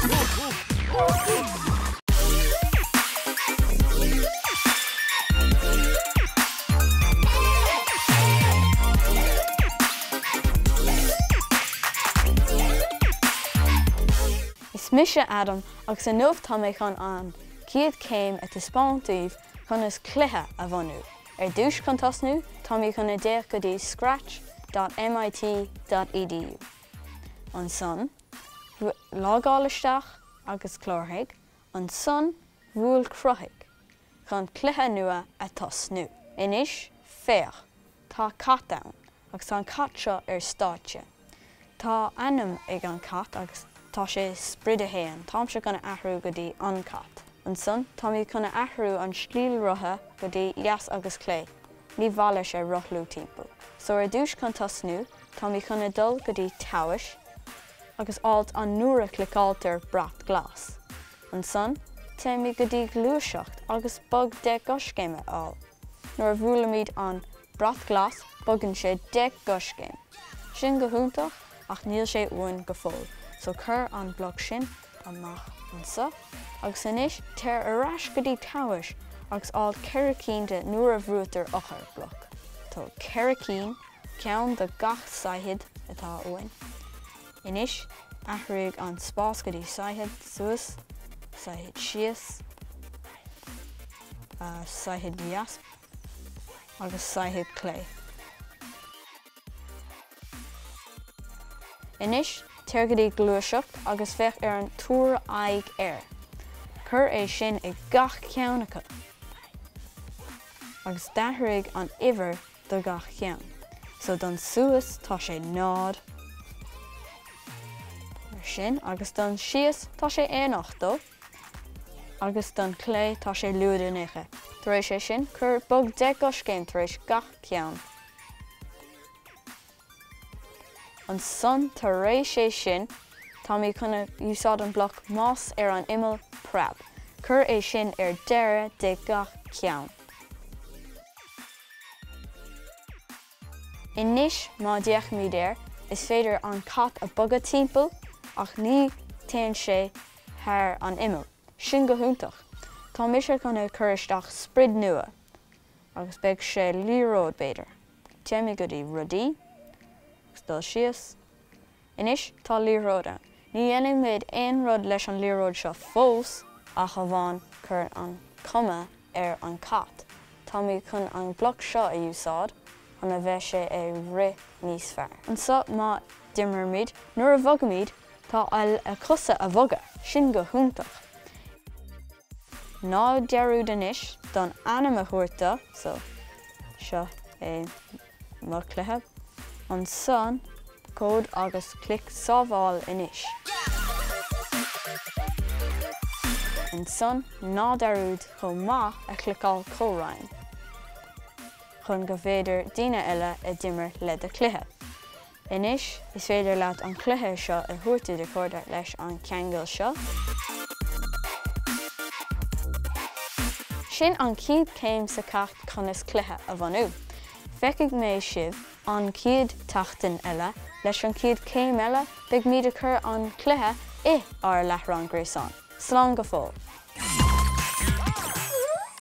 Is mise Adam agus inniu tá mé chun an chéad chéim a taispeáint daoibh conas cluiche a bhunú. Ar dtús chun tosnú táimid chun a dtéach go dtí scratch dot mit dot edu. Ansan, logáil isteach agus cláraigh, ansan bhuail cruthaigh chun cluiche nua a tosnú. Anois, féach, tá cat ann agus tá an cat seo ar stáitse. Tá ainm ag an cat agus tá sé sprid 1. Táimse chun a athrú go dtí an cat. Ansan, táimid chun a athrú an stíl rotha go dtí dheas agus clé. Ní mhaith leis é rothlú timpeall. So ar dtús chun tosnú, táimid chun a dul go dtí tomhais agus alt an nuair a chliceáiltear brat glas. Ansan, téimid go dtí gluaiseacht agus bog 10 gcoiscéim a fháil. Nuair a bhuailimid an brat glas, bogann sé 10 gcoiscéim. Sin go hiontach ach níl sé uainn go fóill, so cuir an bloc sin amach anso. Agus anois, téir ar ais go dtí tomhais agus fháil 4 cinn de nuair a bhrúitear eochair bloc. Tóg 4 cinn, ceann do gach saighead atá uainn. Anois, athraigh an spás go dtí saighead suas, saighead síos, saighead dheas agus saighead clé. Anois, téir go dtí gluaiseacht agus féach ar an tabhair aghaidh ar. Cuir é sin ag gach ceann acu agus d'athraigh an uimhir do gach ceann. So don suas tá sé 0 mar sin agus don síos tá sé 1 80 agus don clé tá sé lúide 90. Tar éis é sin, cuir bog 10 gcoiscéim tar éis gach ceann. Ansan tar éis é sin, táimid chun a úsáid an bloc más ar an imeall preab. Cuir é sin ar deireadh de gach ceann. Anois má d'fhéachaimid air, is féidir an cat a bogadh timpeall ach ní téann sé thar an imeall. Sin go hiontach! Tá mise chun a cur isteach sprid nua agus beidh sé liathróid b'fhéidir. Téimid go dtí rudaí agus dul síos. Anois tá liathróid ann. Ní dhéanfaidh muid aon rud leis an liathróid seo fós ach amháin cur an cuma ar an cat. Táimid chun an bloc seo a úsáid chun a bheith sé ag rith níos fearr. Anseo má d'imrímid, nuair a bhogaimid, tá a cosa a bhogadh. Sin go hiontach. Ná dearúd anois don ainm a thabhairt do, so seo é mo chluiche. Ansan cód agus clic sábháil anois. Ansan ná dearúd chomh maith a chliceáil comhroinn chun go bhféidir daoine eile a d'imir le do chluiche. Anois is féidir leat an cluiche seo a thabhairt do do chairde leis an cheangal seo. Sin an chéad chéim sa cheacht conas cluiche a bhunú. Feicfidh mé sibh an chéad tseachtain eile leis an chéad chéim eile, beidh muid ag cur an cluiche i ár láithreán gréasáin. Slán go fóill!